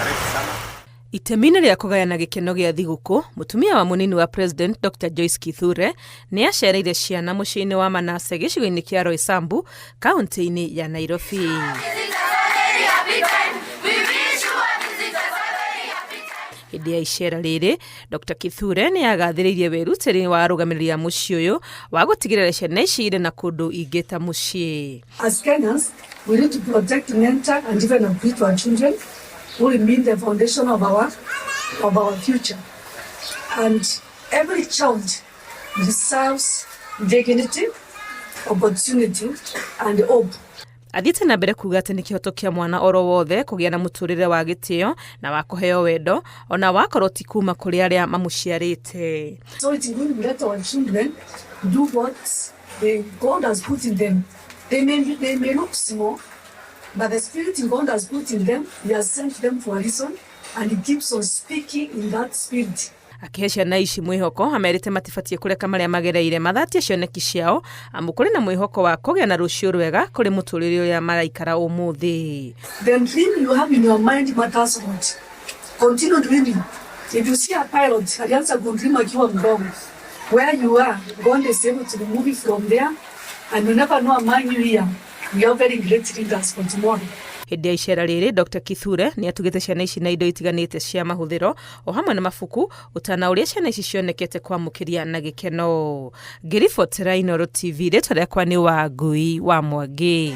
Karibu sana. Itemi-inĩ rĩa kũgayana gĩkeno gĩa thigũkũ, mũtumia wa mũnini wa President Dr Joyce Kithure nĩ acereire ciana mũciĩ-inĩ wa Manase gĩcigo-inĩ kĩa Roysambu kaunti-inĩ ya Nairobi. Hĩndĩ ya icera rĩrĩ, Dr Kithure nĩ agathĩrĩirie wĩrutĩri wa arũgamĩrĩri a mũciĩ ũyũ wa gũtigĩrĩra ciana ici irĩ na kũndũ ingĩ ta mũciĩ. As Kenyans, we need to protect, mentor, and even uplift our children who remain the foundation of our future. And every child deserves dignity, opportunity, and hope. Athiĩte na mbere kuga atĩ nĩ kĩhoto kĩa mwana oro wothe kũgĩa na mũtũrĩre wa gĩtĩo na wa kũheo wendo ona wakorwo ti kuma kũrĩ arĩa mamũciarĩte. So it's good we let our children do what God has put in them. They may look small, but the spirit God has put in them, He has sent them for a reason, and He keeps on speaking in that spirit. Akĩhe ciana ici mwĩhoko, amerite matibatiĩ kũreka marĩa magereire mathatie cioneki ciao, amu kũrĩ na mwĩhoko wa kũgĩa na rũciũ rwega kũrĩ mũtũrĩre ũrĩa maraikara ũmũthĩ. The dream you have in your mind matters a lot. Continue dreaming. If you see a pilot, alianza kudream akiwa mdogo. Where you are, God is able to remove you from there, and you never know, among you here, we are very great leaders for tomorrow. Hĩndĩ ya icera rĩrĩ, Dr Kithure nĩ atugĩte ciana ici na indo itiganĩte cia mahũthĩro o hamwe na mabuku, ũtana ũrĩa ciana ici cionekete kwamũkĩria na gĩkeno. Ngĩribotera Inooro TV, rĩtwa rĩakwa nĩ Wangui wa Mwangi.